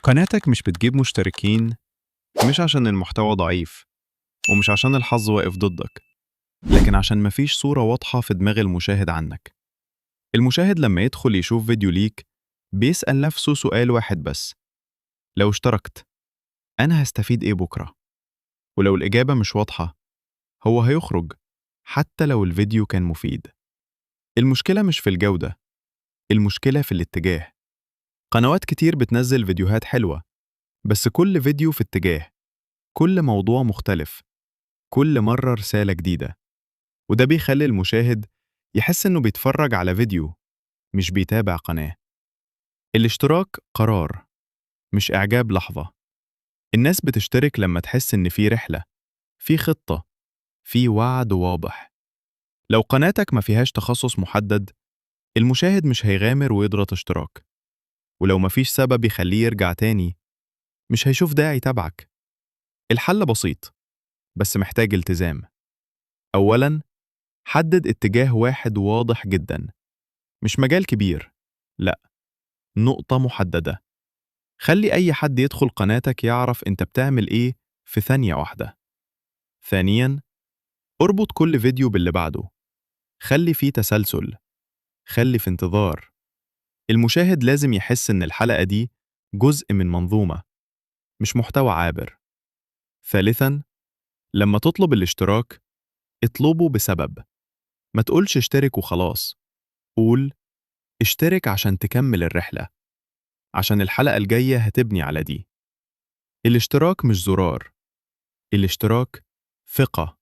قناتك مش بتجيب مشتركين مش عشان المحتوى ضعيف، ومش عشان الحظ واقف ضدك، لكن عشان مفيش صورة واضحة في دماغ المشاهد عنك. المشاهد لما يدخل يشوف فيديو ليك بيسأل نفسه سؤال واحد بس: لو اشتركت أنا هستفيد إيه بكرة؟ ولو الإجابة مش واضحة هو هيخرج حتى لو الفيديو كان مفيد. المشكلة مش في الجودة، المشكلة في الاتجاه. قنوات كتير بتنزل فيديوهات حلوة، بس كل فيديو في اتجاه، كل موضوع مختلف، كل مرة رسالة جديدة، وده بيخلي المشاهد يحس إنه بيتفرج على فيديو مش بيتابع قناة. الاشتراك قرار، مش إعجاب لحظة. الناس بتشترك لما تحس إن في رحلة، في خطة، في وعد واضح. لو قناتك ما فيهاش تخصص محدد، المشاهد مش هيغامر ويضغط اشتراك، ولو مفيش سبب يخليه يرجع تاني مش هيشوف داعي يتابعك. الحل بسيط بس محتاج التزام. أولاً، حدد اتجاه واحد واضح جداً، مش مجال كبير، لا، نقطة محددة. خلي أي حد يدخل قناتك يعرف أنت بتعمل إيه في ثانية واحدة. ثانياً، اربط كل فيديو باللي بعده، خلي فيه تسلسل، خلي في انتظار. المشاهد لازم يحس إن الحلقة دي جزء من منظومة، مش محتوى عابر. ثالثاً، لما تطلب الاشتراك اطلبه بسبب. ما تقولش اشترك وخلاص، قول اشترك عشان تكمل الرحلة، عشان الحلقة الجاية هتبني على دي. الاشتراك مش زرار، الاشتراك ثقة.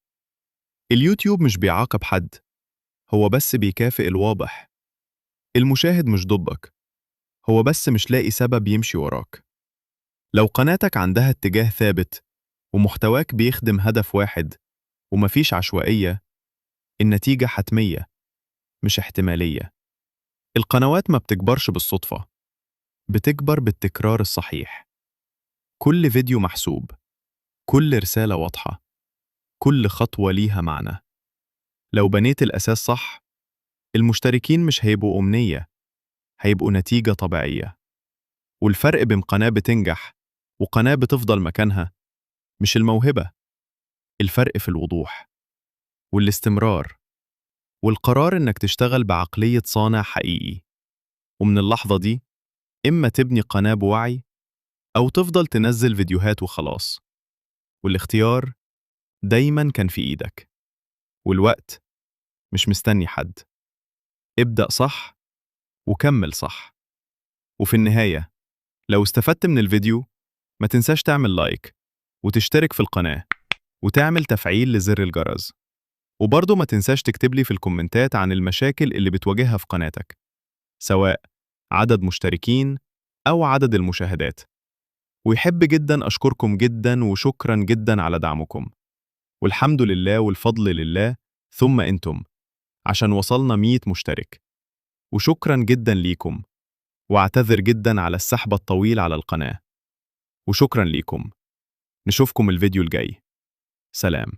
اليوتيوب مش بيعاقب حد، هو بس بيكافئ الواضح. المشاهد مش ضدك، هو بس مش لاقي سبب يمشي وراك. لو قناتك عندها اتجاه ثابت ومحتواك بيخدم هدف واحد ومفيش عشوائية، النتيجة حتمية مش احتمالية. القنوات ما بتكبرش بالصدفة، بتكبر بالتكرار الصحيح. كل فيديو محسوب، كل رسالة واضحة، كل خطوة ليها معنى. لو بنيت الأساس صح، المشتركين مش هيبقوا أمنية، هيبقوا نتيجة طبيعية. والفرق بين قناة بتنجح وقناة بتفضل مكانها مش الموهبة، الفرق في الوضوح والاستمرار والقرار إنك تشتغل بعقلية صانع حقيقي. ومن اللحظة دي إما تبني قناة بوعي أو تفضل تنزل فيديوهات وخلاص، والاختيار دايما كان في إيدك، والوقت مش مستني حد. ابدأ صح وكمل صح. وفي النهاية، لو استفدت من الفيديو ما تنساش تعمل like وتشترك في القناة وتعمل تفعيل لزر الجرس، وبرضه ما تنساش تكتب لي في الكومنتات عن المشاكل اللي بتواجهها في قناتك، سواء عدد مشتركين أو عدد المشاهدات. ويحب جدا أشكركم جدا وشكرا جدا على دعمكم، والحمد لله والفضل لله ثم أنتم عشان وصلنا 100 مشترك. وشكرا جدا ليكم، واعتذر جدا على السحبة الطويل على القناة. وشكرا ليكم، نشوفكم الفيديو الجاي. سلام.